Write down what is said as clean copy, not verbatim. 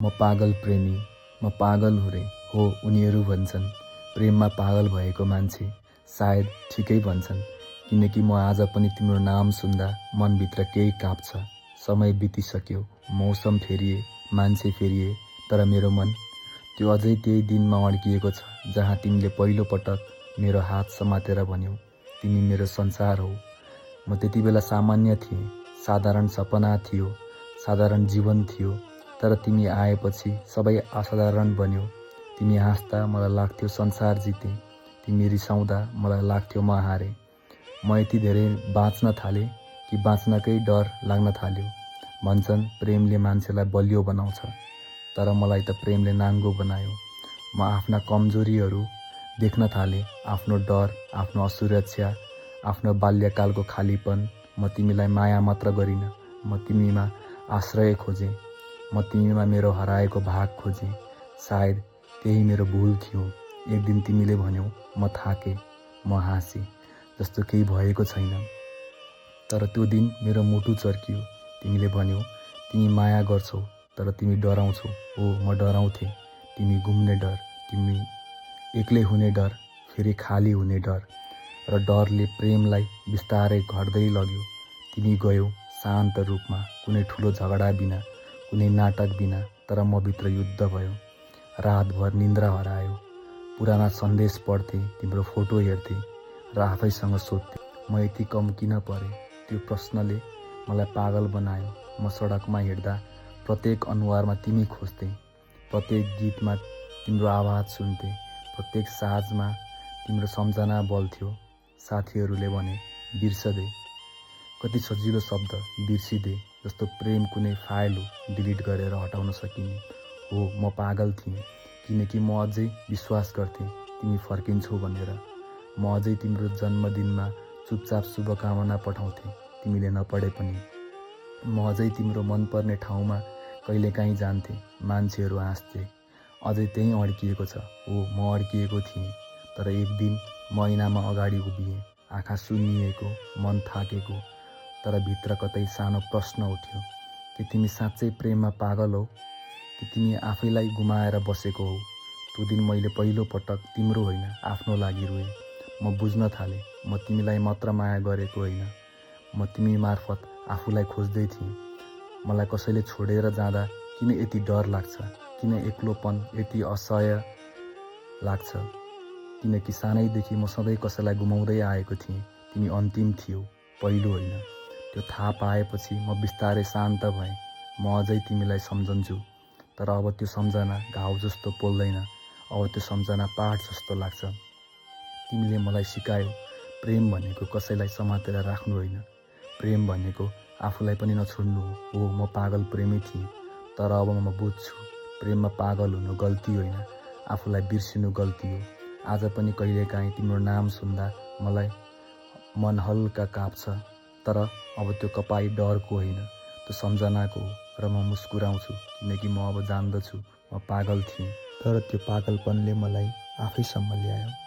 म पागल प्रेमी, म पागल हुँ रे। हो उनीहरू भन्छन्, प्रेममा पागल भएको मान्छे सायद ठिकै भन्छन्। किनकि म आज पनि तिम्रो नाम सुन्दा मनभित्र केही काप्छ। समय बितिसक्यो, मौसम फेरिए, मान्छे फेरिए, तर मेरो मन त्यो अझै त्यही दिनमा अड्किएको छ, जहाँ तिमीले पहिलो पटक मेरो हात समातेर भन्यौ, तिमी मेरो संसार हौ। म त्यति बेला सामान्य थिएँ, साधारण सपना थियो, साधारण जीवन थियो, तर तिमी आएपछि सबै असाधारण बन्यो। तिमी हाँस्दा मलाई लाग्थ्यो संसार जिते, तिमी रिसाउँदा मलाई लाग्थ्यो म हारे। म यति धेरै बाँच्न थालेँ कि बाँच्नकै डर लाग्न थाल्यो। भन्छन् प्रेमले मान्छेलाई बलियो बनाउँछ, तर मलाई त प्रेमले नाङ्गो बनायो। म आफ्ना कमजोरीहरू देख्न थालेँ, आफ्नो डर, आफ्नो असुरक्षा, आफ्नो बाल्यकालको खालीपन। म तिमीलाई माया मात्र गरिनँ, म तिमीमा आश्रय खोजेँ, म तिमीमा मेरो हराएको भाग खोजेँ। सायद त्यही मेरो भुल थियो। एक दिन तिमीले भन्यौ म थाकेँ, म हाँसेँ, जस्तो केही भएको छैन। तर त्यो दिन मेरो मुटु चर्कियो। तिमीले भन्यौ तिमी माया गर्छौ, तर तिमी डराउँछौ। हो म डराउँथेँ। तिमी गुम्ने डर, तिमी एक्लै हुने डर, फेरि खाली हुने डर। र डरले प्रेमलाई बिस्तारै घट्दै लग्यो। तिमी गयौ शान्त रूपमा, कुनै ठुलो झगडा बिना, कुनै नाटक बिना। तर म भित्र युद्ध भयो। रातभर निन्द्रा हरायो। पुराना सन्देश पढ्थेँ, तिम्रो फोटो हेर्थेँ र आफैसँग सोध्थेँ, म यति कम किन परेँ? त्यो प्रश्नले मलाई पागल बनायो। म सडकमा हिँड्दा प्रत्येक अनुहारमा तिमी खोज्थेँ, प्रत्येक गीतमा तिम्रो आवाज सुन्थेँ, प्रत्येक साँझमा तिम्रो सम्झना बल्थ्यो। साथीहरूले भने बिर्सदे। कति सजिलो शब्द बिर्सिदे, जस्तो प्रेम कुनै फाइल हो डिलिट गरेर हटाउन सकिने। हो म पागल थिएँ, किनकि म अझै विश्वास गर्थेँ तिमी फर्किन्छौ भनेर। म अझै तिम्रो जन्मदिनमा चुपचाप शुभकामना पठाउँथेँ, तिमीले नपढे पनि। म अझै तिम्रो मनपर्ने ठाउँमा कहिलेकाहीँ जान्थेँ, मान्छेहरू हाँस्थे। अझै त्यहीँ अड्किएको छ। हो म अड्किएको थिएँ। तर एक दिन म ऐनामा अगाडि उभिएँ, आँखा सुन्निएको, मन थाकेको, तर भित्र कतै सानो प्रश्न उठ्यो, कि तिमी साँच्चै प्रेममा पागल हौ, कि तिमी आफैलाई गुमाएर बसेको हौ? त्यो दिन मैले पहिलो पटक तिम्रो होइन, आफ्नो लागि रोएँ। म बुझ्न थालेँ, म तिमीलाई मात्र माया गरेको होइन, म तिमी मार्फत आफूलाई खोज्दै थिएँ। मलाई कसैले छोडेर जाँदा किन यति डर लाग्छ? किन एक्लोपन यति असह्य लाग्छ? किनकि सानैदेखि म सधैँ कसैलाई गुमाउँदै आएको थिएँ। तिमी अन्तिम थियौ, पहिलो होइन। त्यो थाहा पाएपछि म बिस्तारै शान्त भएँ। म अझै तिमीलाई सम्झन्छु, तर अब त्यो सम्झना घाउ जस्तो पोल्दैन। अब त्यो सम्झना पाठ जस्तो लाग्छ। तिमीले मलाई सिकायौ, प्रेम भनेको कसैलाई समातेर राख्नु होइन, प्रेम भनेको आफूलाई पनि नछोड्नु हो। हो म पागल प्रेमी थिएँ, तर अब म बुझ्छु, प्रेममा पागल हुनु गल्ती होइन, आफूलाई बिर्सिनु गल्ती हो। आज पनि कहिलेकाहीँ तिम्रो नाम सुन्दा मलाई मन हल्का काप्छ, तर अब त्यो कपाइ डरको होइन, त्यो सम्झनाको हो। र म मुस्कुराउँछु, किनकि म अब जान्दछु म पागल थिएँ, तर त्यो पागलपनले मलाई आफैसम्म ल्यायो।